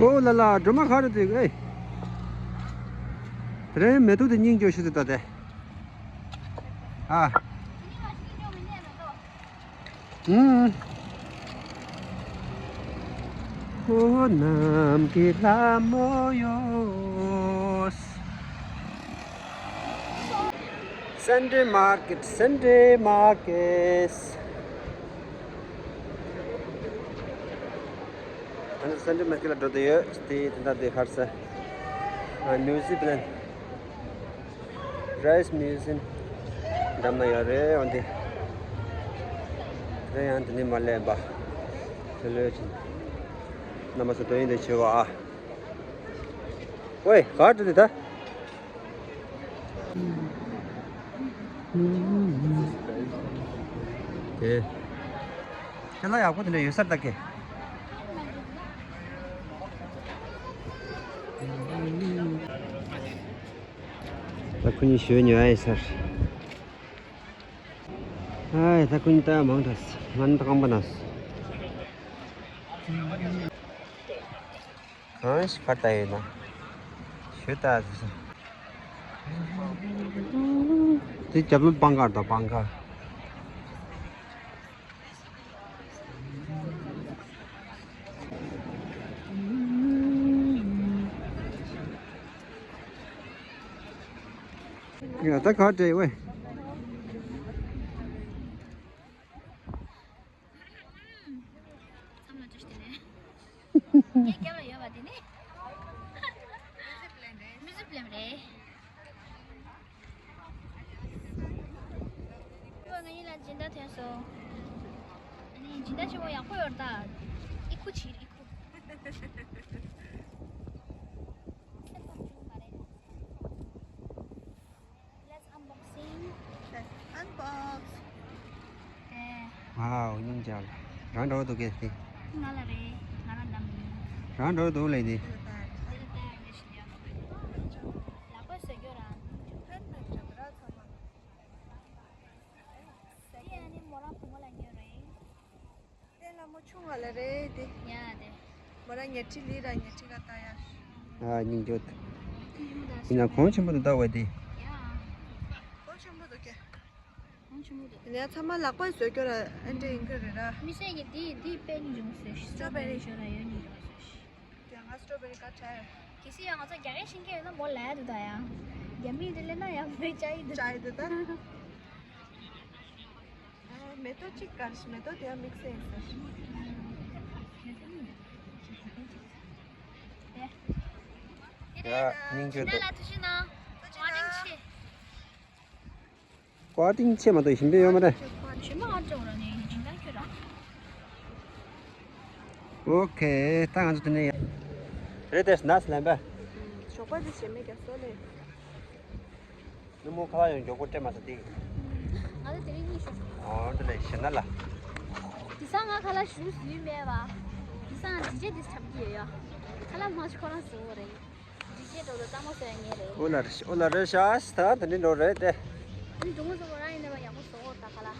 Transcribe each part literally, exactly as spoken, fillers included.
ཨོ་ལ་ལ། སྒྲོལ་མ་ག་རེ་འདུག་ཨེ། དེ་རིང་མེ་ཏོག་དེ་སྙིང་རྗེ་ཤོས་ཤིག་འདུག་ད་དེ། ཨ། ཨུམ། ཁོ་རྣམས་ཀྱི་ལྷ་མོ་ཡོད། Sunday market, Sunday market. ཨ་ནི་Sunday market ལ་འགྲོ་དུ་ཡོད། དེ་དེ་འདྲ་དེ་ཁར་ས། ཨ། New Zealand Rice Museum འགྲམ་ན་ཡོད་རེད། འོན་ཏེ་དེ་ཡང་དེ་ནས་མ་སླེབས་པ། དེ་ལོས་ཕྱིན། རྣམ་པ་ཚོ་དོན་ཡིན་དེ་བྱེད་པ་ཨ། ཝེ། ག་འགྲོ་དེ་ད། དེ། ཁྱེད་ལ་ཡག་པོ་དེ་འདྲ་ཡོད་ས་རེད་ད་ཀེ། ད་ཁོ་གཉིས་ཞོན་ཉོ་ཡ་ཡིན་ས་རེད། ཨའི། ད་ཁོ་གཉིས་ལྟ་ཡ་མང་དྲགས། ང་ནི་ད་རྐང་པ་ན་སོང་། གང་ཞིག་ག་ལྟ་ཡོད་ན། ཞོལ་ལྟ་ཟེར་སོང་། དེ་རྒྱབ་ལོགས་པང་ཁ་དང་པང་ཁ། ཡ་ད་ག་འདྲ་ཝེ། མཚམས་ལ་བཅུག་སྟེ་ནས། ངའི་རྒྱབ་ལ་ཡོད་པ་དེ་ནི། མི་ཟིབ་ལེམ་རེད། ང་གཉིས་ལ་སྦྱིན་བདག་ཐོན་སོང་། ཨ་ནི་སྦྱིན་བདག་ཆེན་པོ་ཡག་པོ་ཡོད་ད། ཨི་ཁུ་བྱིར་ཨི་ཁུ། Let's unboxing. Let's unbox. ཝའོ། སྙིང་རྗེ། རང་འདྲ་བོ་འདུག་གས་དེ། ང་ལ་རེད། ང་ལ་འདམ་ཡིན། རང་འདྲ་བོ་འདུག་ལས་དེ། ལག་པ་བཟོ་རྒྱུ་རང་། དེ་ཨ་ནི་མོ་རང་བུ་མོ་ལ་ཉོས་རེད། དེ་ལ་མོ་ཆུང་བ་ལ་རེད་དེ། ཡ་དེ། མོ་རང་ཉལ་ཁྲི་ལི་ར་ཉལ་ཁྲི་ག་ད་ཡ། ཨ། སྙིང་རྗེ། ཡིན་ན་གོང་ཆེན་པོ་དུ་ལྟ་བས་དེ། ཡ། གོང་ཆེན་པོ་དུ་ཀྱེ། གོང་ཆེན་པོ་དུ། ཡིན་ན་ཚང་མ་ལག་པས་བཟོས་སྐྱོ་ར་ཨེ་འདྲ་ཡིན་གི་རེད་ར། མི་སེ་གི་དེ་དེ་དཔེ་སྙིང་རྗེ་མོ་བཟོས་ཤི། སི་ཊོ་བེ་རི་ཞོ་ར་ཡོད་སྙིང་རྗེ་མོ་བཟོས་ཤི། དེ་ང་སི་ཊོ་བེ་རི་ག་ཁྲ། གལ་སྲིད་ཡང་ང་ཚོ་རྒྱ་སྐད་ཤེས་མཁན་ཡོད་ན་མོ་ལབ་ཡ་འདུག་ད་ཡ། རྒྱ་མིས་དེ་ལབ་ན་ཡང་མོས་བཅའ་ཡི་འདུག་བཅའ་ཡི་འདུག་ད། ཨ། མེ་ཏོག་གཅིག་དཀར་ཞིང་མེ་ཏོག་དེ་ཡང་དམིགས་བསལ་ཡིན་ཟེར། ཡ། སྙིང་རྗེ་འདུག་ད་ལ་ཐུགས་རྗེ་གནང་། བཀའ་དྲིན་ཆེ། བཀའ་དྲིན་ཆེ་མ་གཏོགས་ཞིམ་པོ་ཡོད་མ་རེད། ཞིམ་པོ་ཨ་ཅོག་ར་ནས་སྦྱིན་བདག་ཁྱོད་རང་། ཨོ་ཁེ། ད་ང་ཚོ་དེ་ནས་ཡ། རེད་དེ་ནས་ལན་པ། ཞོགས་པ་དེ་ཞེ་མེད་རྒྱ་སོ་ལེ། ནུ་མོ་ཁ་ལག་ཡང་མགྱོགས་པོ་སྤྲད་མ་ས་དེ། ང་ཚོ་དེ་རིང་གཉིད་ཤོར། ཨོ་འདི་ལས་ཞེ་ན་ལ། དེ་སང་ང་ཁ་ལག་ཞུ་ཟིན་མེད་པ། དེ་སང་ཇི་ཇེ་དེ་འཁྲབ་ཀྱི་ཡོད་ཡ། ཁ་ལག་མང་ཆེ་ཁོ་རང་བཟོ་བ་རེད། ཇི་ཇེ་འགྲོ་ལ་གཙང་མ་བཟོ་ཡ་ངེས་རེད། ཨོ་ལ་རེ་ཨོ་ལ་རེ་ཤ་སི་ད་དེ་འདྲ་འགྲོ་རེད་དེ། ཨ་ནི་འགྲོ་མོ་བཟོ་བ་རང་ཡིན་ན་བ་ཡག་པོ་བཟོ་འོ་ད་ཁ་ལག་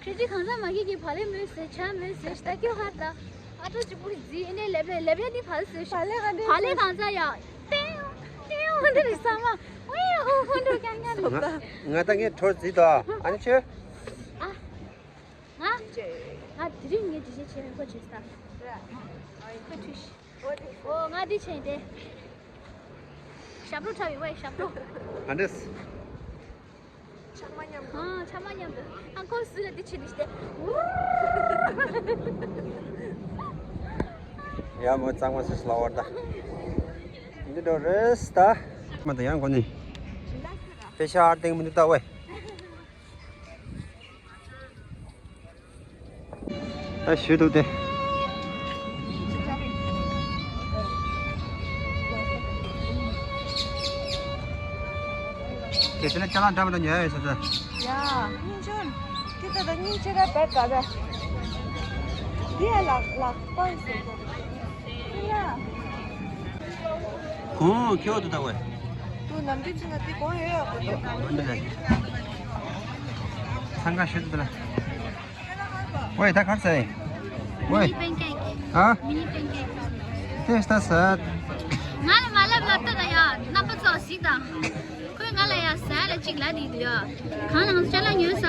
ཁྲི་ཁྲི་གང་ཟག་མ་གི་གི་བ་ལེ་མོས་ཟེར་ཆ་མོས་ཟེར་ཤ་ད་ཀྱོ་ཧར་ད། ཨ་ཏོ་གཅིག་པུ་རི་ཛི་ཨེ་ནེ་ལེབ་ལེ་ལེབ་ལེ་ནི་བ་ལེ་ཟེར་ཤ་བ་ལེ་གང་འདྲ་བ་ལེ་གང་ཟག་ཡ། ཏེའོ་ཏེའོ་འདི་རི་ས་མ། ཝེའོ་འདི་རི་ཀྱང་ཀྱང་རི། ང་ང་ད་ངས་གྲོ་རྫི་དོ་ཨ་ནི་ཆོས། ཨ། ང་། ང་དེ་རིང་ངས་དྲི་ཆེ་ཆེ་མེད་ཁོ་བྱེད་ས། ཁོ་ཁྲུས། ཨོ་ང་འདི་བྱས་ཏེ། ཞབས་བྲོ་འཁྲབ་ཡོང་བས་ཞབས་བྲོ། ཨ་འདྲས། ཕྱག་མ་མཉམ་དུ། ཨ་ཕྱག་མ་མཉམ་དུ། ཨ་ཁོ་སུ་ལ་འདི་བྱེད་འདི་བྱེད་དེ། ཡ་མོ་གཙང་མ་སུ་སླ་བར་ད། འདི་འགྲོ་རེས་ད། མ་ད་ཡང་གོ་ནི། དཔེ་ཤ་ཨར་ཏེང་མི་འདུག་ད་ཝེ། ད་ཞུ་འདུག་སྟེ། དེ་དེ་ལ་ཅ་ལག་འདྲ་མི་འདྲ་ཉོ་ཡ་ཡོད་ས་ད། ཡ། སྙིང་རྗེ། ཁྱེད་ད་ད་སྙིང་རྗེ་ར་བད་ག་བད། འདི་ཡ་ལག་ལག་པ་ཡི་ཟེར་གོ། ཁྱེད་ཡ། གོང་ཁྱེད་འོ་དུ་ད་ཝེ། དུ་ནམ་རྒྱུན་ཚེ་ན་དེ་གོང་ཡོད་ཡོད་གོ་དོ། འོ་འདི་ལ། ཚང་ཁ་ཤོད་དུ་ལ། ཝེ་ད་གར་ཚེ། ཝེ། Mini pancake. ཧ། Mini pancake. དེ་ལྟ་ཟེར། ང་ལ་མ་ལབ་ལབ་ལྟ་ད་ཡ། རྣམ་པ་ཚོ་གཟིགས་དང་། ཁོས་ང་ལ་ཡ་ཟ་ཡ་ལ་གཅིག་ལབ་དེ་འདུག་ཡ། གང་ལ་ང་ཚོ་ཅ་ལག་ཉོས་ས།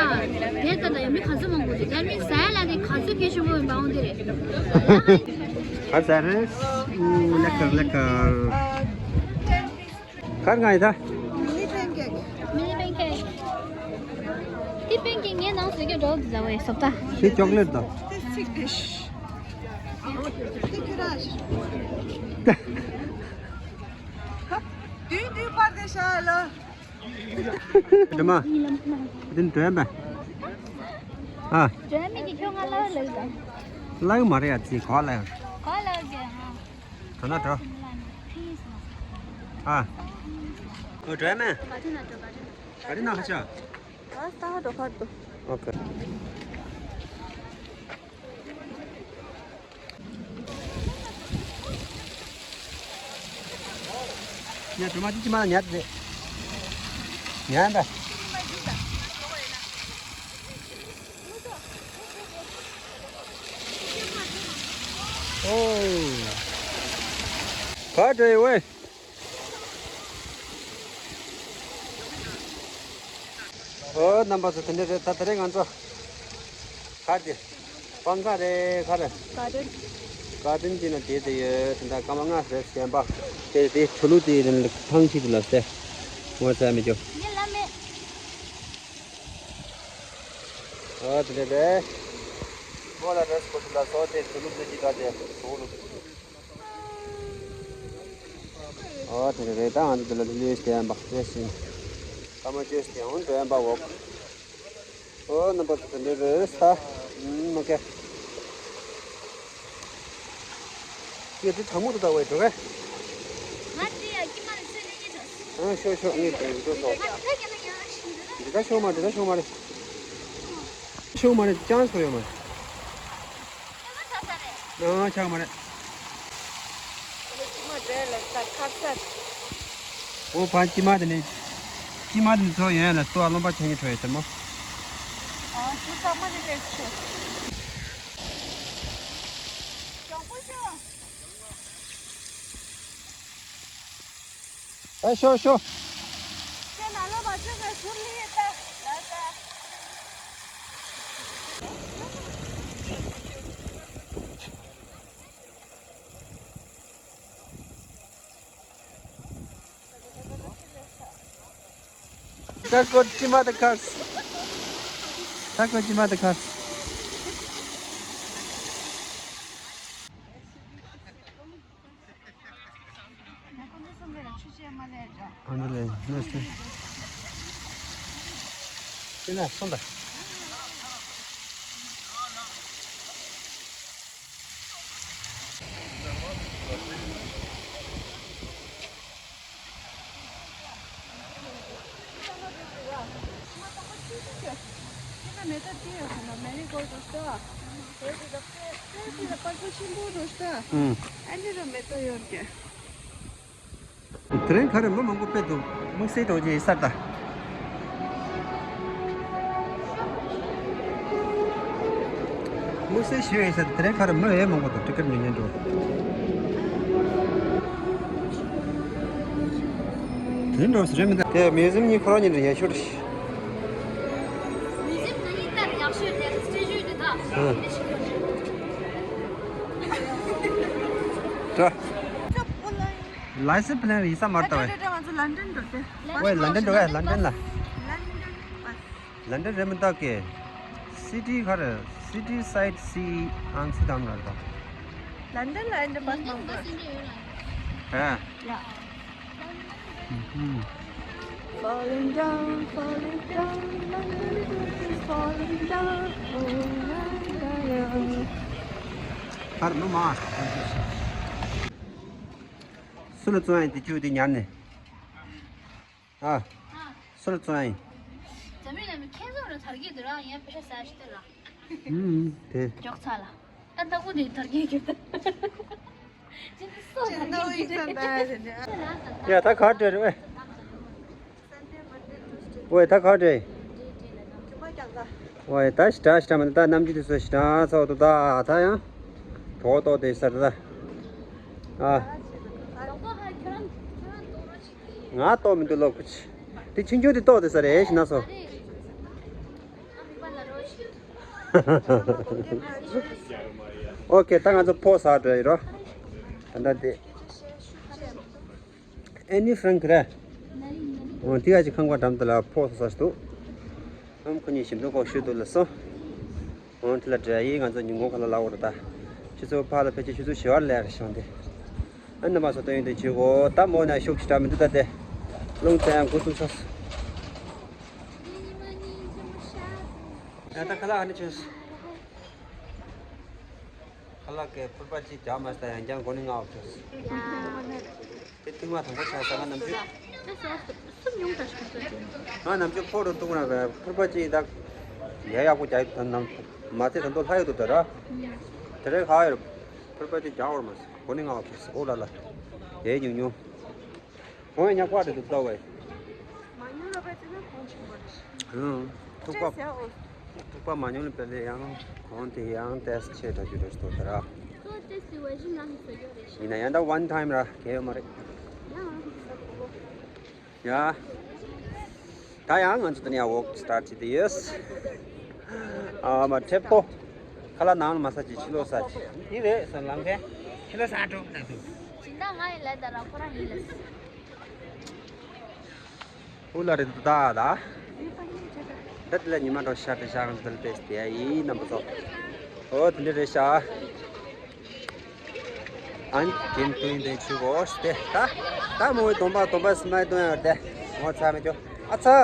དེ་ལྟ་ད་ཡ་མི་ག་ཚོད་མང་པོ་འདུག་ཡ། མི་ཟ་ཡ་ལ་དེ་ག་ཚོད་གལ་ཆེན་པོ་ཡིན་པ་འོང་དེ་རེད། ག་ཟ་རེད། ཨུ། ལེ་ཁར་ལེ་ཁར། གར་ང་ཡི་ད། མི་ལི་པན་ཀེག་མི་ལི་པན་ཀེག་དེ་པན་ཀེག་ངའི་ནང་བཟོས་ཀྱི་འགྲོ་འདུག་ཟ་བའི་བཟོ་ལྟ། དེ་ཅོག་ལེཊ་དང་། དེ་ཚིག་དེ་ཤ། དེ་ཁྱོད་རང་ཤ། དུས་དུས་པར་དེ་ཤ་ལ། སྒྲོལ་མ། དེ་སྒྲོལ་མ། ཨ། སྒྲོལ་མ་གིས་ཁྱོད་ང་ལ་ལབ་དང་། ལབ་མ་རེད་ཡ། ཅིག་གོ་ལབ། གོ་ལབ་ཀྱི་ཧ། འགྲོ་ན་འགྲོ། ཨ། འོ་འགྲོ་མེད། ག་དུས་ན་འགྲོ་ག་དུས་ན། ག་དུས་ན་ཧ་ཅང་། ཨ་ས་ཧ་འགྲོ་ཁར་འདུག་ཨོ་ཁེ། ཉ་འགྲོ་མ་ཅི་ཅི་མ་ཉ་རེད། ཉ་འདྲ། ཨོ། ག་འདྲ་ཡོད་ཝེ། ཨོ་རྣམ་པ་ཚོ་དེ་འདྲ་རེད། ད་དེ་རིང་ང་ཚོ་ག་རེ། སྤང་ཁ་རེད་ག་རེ། ག་དན། ག་དན་གྱི་ནང་དེ་དེ་ཡོད། དེ་འདྲ་སྐར་མ་ལྔ་རེད་གཞན་པ། དེ་དེ་ཆུ་ལུག་དེ་ཐང་ཆད་དེ་ལ་སྟེ། ངོ་ཚ་མི་འཇོག་ངས་ལབ་མེད། ཨོ་དེ་འདྲ་རེད། ཁོ་ལ་རེས་ཁོ་ཚོ་ལ་སོགས་དེ་ཆུ་ལུག་ལ་ཅི་ག་དེ་ཆུ་ལུག་ཨོ་དེ་རེད། ད་ང་ཚོ་འདི་ལ་ལུས་བསྟན་པ་དེ་བཞིན་ཀ་མ་བཅོས་ཏེ་འོང་དྲན་པ་འོག་ཨོ་རྣམ་པ་ཚོ་དེ་འདྲ་རེད་ད། ཨུམ་མ་ཀེ། ངས་དེ་དྲང་མོ་དུ་ལྟ་བའི་འགྲོ་གས། ང་དེ་ཡ་ཀྱི་མ་རེད་ཚོད་ལེན་གྱི་འགྲོ། ཨ་ཤོག་ཤོག་ངས་དེ་འགྲོ་ཤོག་ང་དེ་ག་ཀྱ་ན་ཀྱ་ན་ཤི་འདི་ག་ཤོག་མ་དེ་ག་ཤོག་མ་རེད། ཤོག་མ་རེད། ཅང་སོ་ཡོད་མ་རེད། ཨ་ཆག་མ་རེད། ཨོ་ཕ་ཅི་མ་དེ་ནི། ཅི་མ་དེ་ཚོ་ཡོན་ལ་ལྟོ་རློན་པ་ཆང་གི་འཕྲོ་ཡོད་ཟེར་མོ། ཨ་ཅི་ཚང་མ་དེ་ལས་ཆུ། ཨ་ཤོ་ཤོ། ཁྱེད་ནང་ལོགས་མ་ཆུ་ཁ་ཟུར་ལི་ཡེ་ལྟ། ལ་ལྟ། ད་ཀོ་ཅི་མ་ད་ཁར། ད་ཀོ་ཅི་མ་ད་ཁར། ཨ་ནི་ལེ་ནོ་སི། ཅི་ན་སོང་ད། དེ་རིང་ག་རེ་མི་མང་པོ་དཔེ་འདུག་དམིགས་བསལ་འགྲོ་རྒྱུ་ཡིན་ས་ད། དམིགས་བསལ་ཞུ་ཡིན་ས་ད། དེ་རིང་ག་རེ་མི་ཨེ་མང་པོ་འདུག་ཊི་ཀེ་ཊི་ཉོ་ཉན་འགྲོ། དེ་འགྲོ་ས་རེད་མི་འདུག་དེ་མིའུ་ཟིམ་གཉིས་ཁོ་རང་གཉིས་འདྲ་ཡག་ཤོས་རེད། མིའུ་ཟིམ་ནང་ཡིན་ད་ཡག་ཤོས་རེད། སི་ཊེ་ཅུ་འདི་དག་ཨ། འགྲོ། ལའི་སི་པི་ལན་ཡིན་ས་མ་རེད་ད་ཝེ། ང་ཚོ་ལན་ཌན་འགྲོ་དེ། ཝེ་ལན་ཌན་འགྲོ་ཝེ་ལན་ཌན་ལ། ལན་ཌན་པ། ལན་ཌན་རེད་མི་འདུག་གི། སི་ཊི་ག་རེ། སི་ཊི་སའིཊ་སི་ཨིང་ཨམ་སི་ཊར་ཌམ་ལ་འདུག་ལན་ཌན་ལ་ཨེ་འདྲ་པ་མང་པོ། ཧེ། ཡ། ཧུམ། Falling down, falling down, my little boat is falling down. Oh, yeah, yeah, yeah. ཨར་ནུ་མ། སུ་ལ་བཙོང་ཡིན་དེ་ཁྱོད་དེ་ཉར་ནས། ཨ། སུ་ལ་བཙོང་ཡིན། འཛམ་གླིང་ལ་མི་ཁྱེད་ཚོ་ར་དར་གྱི་འདུག་ར། ཡང་པེ་ཤ་ཟ་ཞིག་སྟེར་ར། ཨུམ་དེ། མགྱོགས་ཚ་ལ། ད་ལྟ་བུ་དེ་དར་གྱི་འགྱུར་ད། ཅི་འདི་སོ་དར་གྱི་འགྱུར་ད། ཡ་ད་ག་འདྲ་རེད་པས། ཝེ་ད་ག་འདྲ། ཝེ་ད་ཞི་དྲག་ཞི་དྲག་མ་ད་ནམ་རྒྱུན་དེ་ཚོ་ཞི་དྲག་ཚོགས་འདུག་ད་ད་ཡང་། གྲོགས་ཏོག་དེ་སར་ད། ཨ། ང་ལྟོགས་མི་འདུག་ལོ་ཁུ་ཆི། དེ་ཆུང་ཆུང་དེ་ལྟོགས་དེ་ས་རེད་ཤི་ན་སོ། ཨོ་ཁེ། ད་ང་ཚོ་ཕོ་ཟ་འགྲོ་ཡི་རོ། ད་ལྟ་དེ། ཨེ་ནི་ཧྥ་རན་ཁི་རེད། འོ་དེ་ག་ཅིག་ཁང་པ་འགྲམ་དུ་ལ་ཕོ་ཟ་ཟ་ཞིག་འདུག་ཨམ་ཁོ་གཉིས་ཞིམ་འདུག་གོ་ཤུ་འདུག་ལ་སོ། འོ་དེ་ལ་འདྲ་ཡི་ང་ཚོ་ཉིན་གུང་ཁ་ལ་ལ་འོ་ར་ད། ཆུ་ཚོད་ཕ་ལ་ཕལ་ཆེར་ཆུ་ཚོད་བཞི་བར་ལས་རེ་བྱུང་སྟེ། ཨ་ནི་མ་སོ་ཏོ་ཡིན་དུ་ཆུ་གོ་ད་མོ་ན་ཤུགས་ཤིག་འདྲ་མི་འདུག་ད་དེ། རླུང་ཚན་འགོ་ཚུགས་ས། ཡ་ད་ཁ་ལག་ཨ་ནི་ཆུ། ཁ་ལག་གི་ཕུར་པ་གཅིག་རྒྱག་མ་ས་ཡང་རྐྱང་གོ་ནི་ང་འོ་ཆུ། དེ་ཐུག་མ་དང་པོ་ཆགས་ས་ང་ནམ་རྒྱུན། ང་ནམ་རྒྱུན་ཕོ་རུ་འདུག་ན་བས་ཕུར་པ་གཅིག་ད། ཡ་ཡག་པོ་རྒྱག་ཡོད་ད་ནམ། མ་ཚད་ད་མདོ་ལྷ་ཡོད་དུ་ད་ར། དེ་རེད་ཧ་ཡོད། ཕུར་པ་གཅིག་རྒྱག་འོར་མ་ས་གོ་ནི་ང་འོ་ཆུ་ཨོ་ལ་ལ། ཡའི་ཉུང་ཉུང་། གོང་ཡང་ཉག་པ་རེད་འདུག་ལྟ་བས། མ་ཉུང་ལ་པ་ཅི་ན་གོང་ཆེན་པོ་རེད། ཧུང་། ཐུག་པ། ཐུག་པ་མ་ཉུང་ལ་པེ་ལེ་ཡང་གོང་དེ་ཡང་ཏེས་ཆེ་དྲག་རྒྱུ་རེད་འདུག་ད་ར། ཡིན་ན་ཡང་ད་ཝན་ཐའིམ་ར་གལ་ཡོད་མ་རེད། ཡ། ད་ཡང་ང་ཚོ་དེ་ནས་ཡང་ཝོག་སི་ཊར་བྱེད་དེ་ཡོད། ཨ་མ་ཁྲེབ་ཏོ། ཁ་ལག་ནང་ལ་མ་ཟ་ཅིག་ཕྱི་ལོགས་ཟ་ཅིག་ཡིན་རེད་སོ་ལམ་མཁན། ཕྱི་ལོགས་ཟ་འགྲོ་ན་འདུག་སྦྱིན་བདག་ང་ཡི་ལས་ད་ར་ཁོ་རང་ཡིན་ལ། ཨུ་ལ་རེད་ད་ད། ད་དེ་ལ་ཉི་མ་འགྲོ་ཤར་དེ་ཤར་ང་ཚོ་དེ་ལ་ཏེས་དེ་ཡིན་རྣམ་པ་ཚོ། ཨོ་དེ་འདྲ་རེད་ཤག་ཨན་ཀིན་ཀུན་དེ་ཆུ་གོ་སྟེ་ད། ད་མོའི་སྡོམ་པ་སྡོམ་པ་སི་མའི་སྟོན་ཡོད་དེ། ངོ་ཚ་མི་ཅོ། ཨ་ཚ།